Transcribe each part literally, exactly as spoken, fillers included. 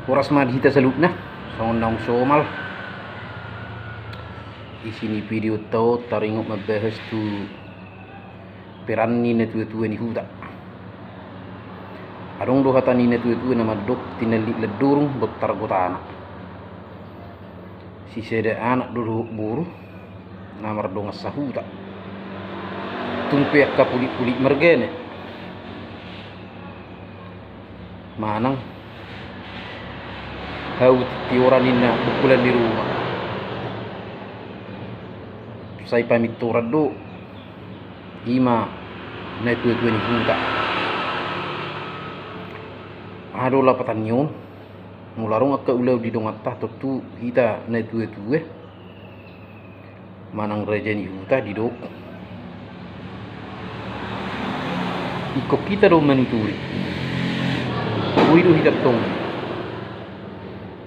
Horas ma di hita saluhutna, songon naung somal. Isi ni videonta on taringot mambahas tu peran ni natuatua ni huta. Adong do hata ni natuatua na mandok, tinallik landorung bontar gotana. Sisada anak do dohot boru na mardongan sahuta. Tung pe angka pulitpulit margana. Manang hau tioran ninna bungkulan ni ruma. Sai pamintoran do, i ma natuatua ni huta. Aha do lapatan ni on? Molo adong angka ulaon di donganta, tontu hita natuatua manang raja ni huta didok, ingkon hita do manuturi. Boi do hita tong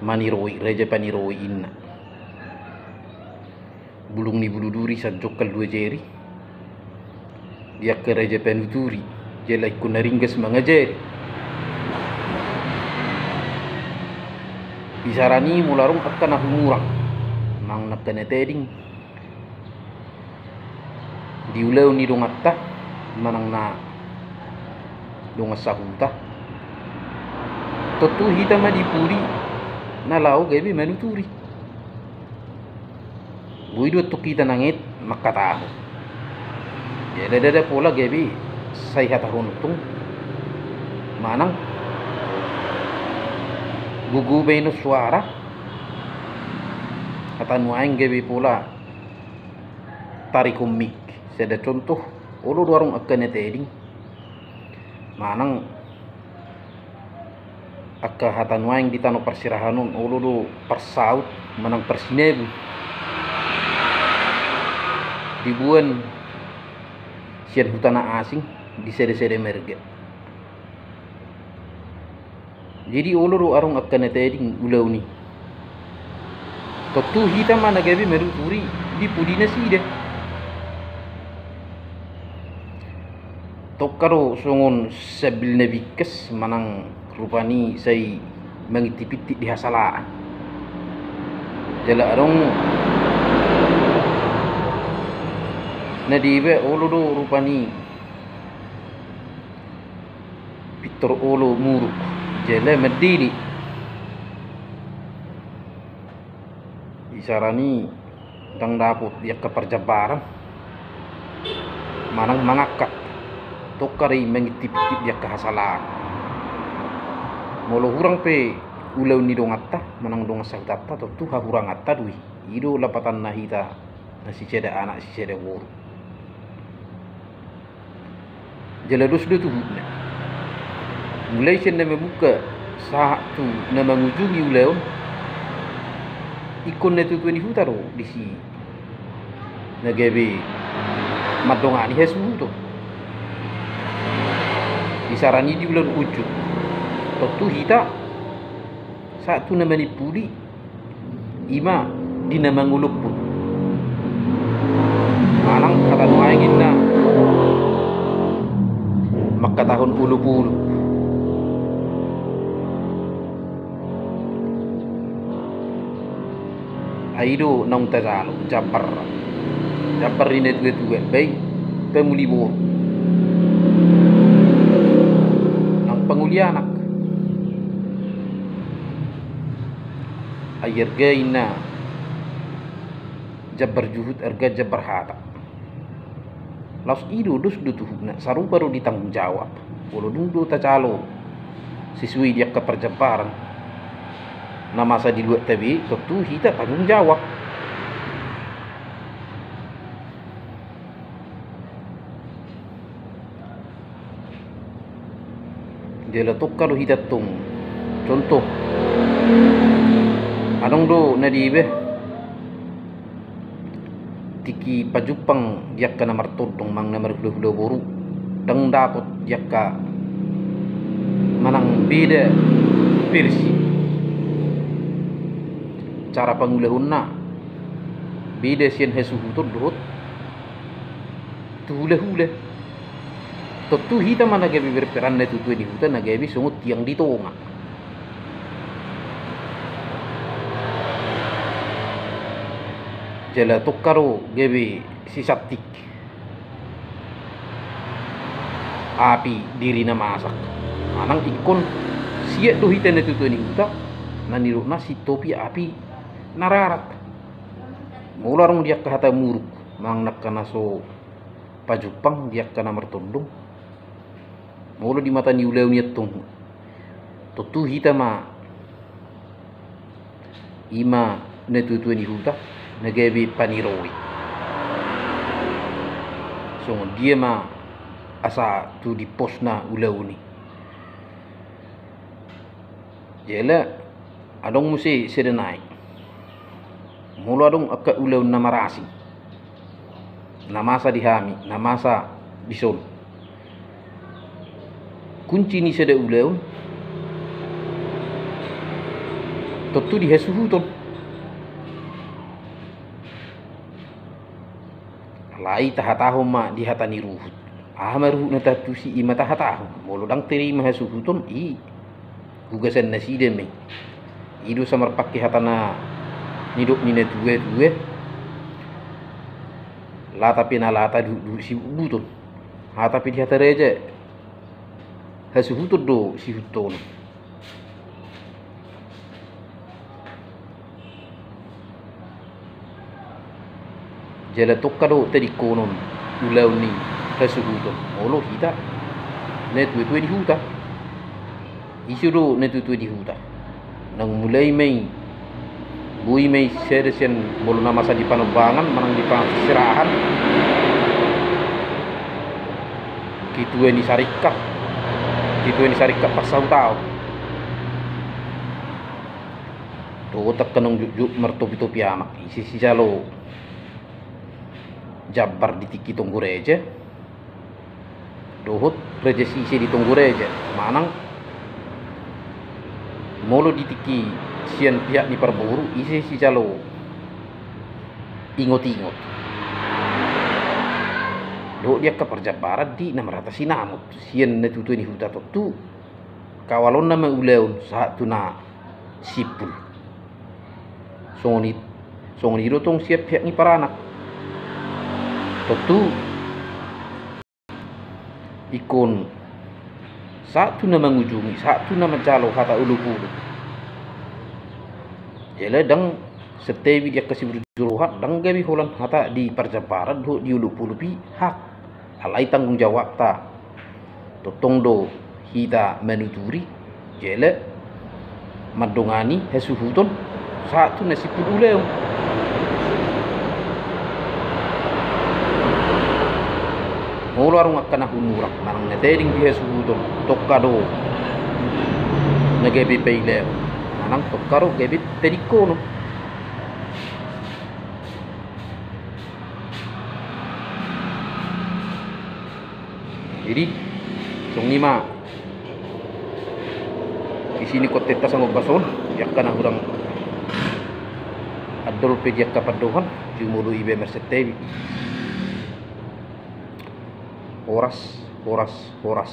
maniroi, raja paniroi inna. Bulung ni bulu duri sanjongkal dua jari. Di angka raja panuturi, jala ingkon na ringgas mangajari. Isarana i molo adong angka na humurang manang angka na tading di ulaon ni donganta manang na dongan sahuta, tontu hita ma di pudi na laho gabe manuturi. Boi do tong hita nanget mangkatahon. Jala ndada pola gabe sai hatahonon tong manang gogo bahenon suara. Hata nuaeng gabe pola tarikon mik. Sada contoh, olo do adong angka na tading manang angka hata nuaeng di tano parserahan on, olo do parsaut manang parsinabung diboan sian huta na asing di sadasada marga. Jadi olo do adong angka na tading ulaon i. Tontu hita ma na gabe manuturi di pudi nasida. Tongka do songon sambil na bingkas manang rupani sai mangintipintip di hasalaan. Jala adong na dibaen olo do rupani pintor olo muruk jala mandele. Isarana i ndang dapot di angka parjambaran manang mangangkat, tongka do i mangintipintip di angka hasalaan. Molo hurang pe ulaon ni donganta manang dongan sahutanta, tontu hahuranganta do i. I do lapatanna hita na sisada anak sisada boru. Jala dos do tuhutna. Mulai sian na mamungka sahat tu na mangujungi ulaon, ingkon natuatua ni huta do disi na gabe mandongani hasuhuton. Isarana i di ulaon unjuk, tontu hita sahat tu na manimpuli, i ma di na mangolophon. Manang hata nuaeng ninna mangkatahon olopolop. Ai do naung tajalo jambar, jambar ni natuatua, baen pangoli boru nang pangoli anak. Ai arga ninna jambar juhut, arga jambar hata. Laos i do, dos do tuhutna, sarupa do di tanggung jawab. Molo dung do tajalo sesuai di angka parjambaran na masa di luatta be, tontu hita tanggung jawab. Jala tongka do hita tong. Contoh, adong do na dibaen tingki pajumpang di angka na martondong manang na marhulahula boru, ndang dapot di angka manang beda versi cara pangulahonna, beda sian hasuhuton dohot tu hulahula. Tontu hita ma na gabe berperan natuatua ni huta na gabe songon tiang di tonga. Jala tongka do gabe sisantik api diri na masak. Manang ingkon siat do hita na tuatua ni huta na nidokna sintopi api na rarat. Molo adong di angka hata muruk manang na angka na so pajumpang di angka na martondong, molo di mata ni ulaon i antong, tontu hita ma i ma na tuatua ni huta na gabe paniroi. Songon dia ma asa tu diposna ulaon i. Jala adong muse sada nai. Molo adong angka ulaon na marasing na masa di hami, na masa dison, kunci ni sada ulaon tontu di hasuhuton. Alai tahatahon ma di hata ni ruhut. Aha ma ruhut na taantusi, i ma tahatahon. Molo ndang tarima hasuhuton, i ugasan nasida ma i. I do sa marpangke hata na nidok ni na tuatua: Lata pe na lata, duhutduhut sibutbuton. Hata pe di hata raja, hasuhuton do siihuthonon. Jala tongka do tadingkonon ulaon ni hasuhuton molo hita na tuatua di huta. Ise do na tuatua di huta? Naung mulai ma i, boi ma i sada sian, molo na masa di panombangan manang di pansirahan, ketua ni saringkat, ketua ni saringkat parsahutaon. Dohot angka naung jotjot martopitopi amak, ise sijalo jambar di tingki tonggo raja, dohot raja siise di tonggo raja. Manang molo di tingki sian pihak ni parboru, ise sijalo ingotingot. Dohot di angka parjambaran di na marhata sinamot sian na tuatua ni huta, tontu kawalonna ma ulaon sahat tu na simpul. Songon i, songon i do tong sian pihak ni paranak. Tontu ingkon sahat tu na mangujungi, sahat tu na manjalo hata olopolop. Jala ndang, santabi di angka siburju roha, ndang gabe holan hata di parjambaran dohot di olopolop i hak. Alai tanggung jawabta tongtong do hita manuturi jala mandongani hasuhuton sahat tu na simpul ulaon. Molo adong angka na humurang manang na tading di hasuhuton, tongka do na gabe pailaon manang tongka do gabe tadingkonon. Jadi songon i ma isi ni kontenta songon bason, di angka na hurang andol pe di angka pandohan, jumolo iba marsantabi. Horas, horas, horas.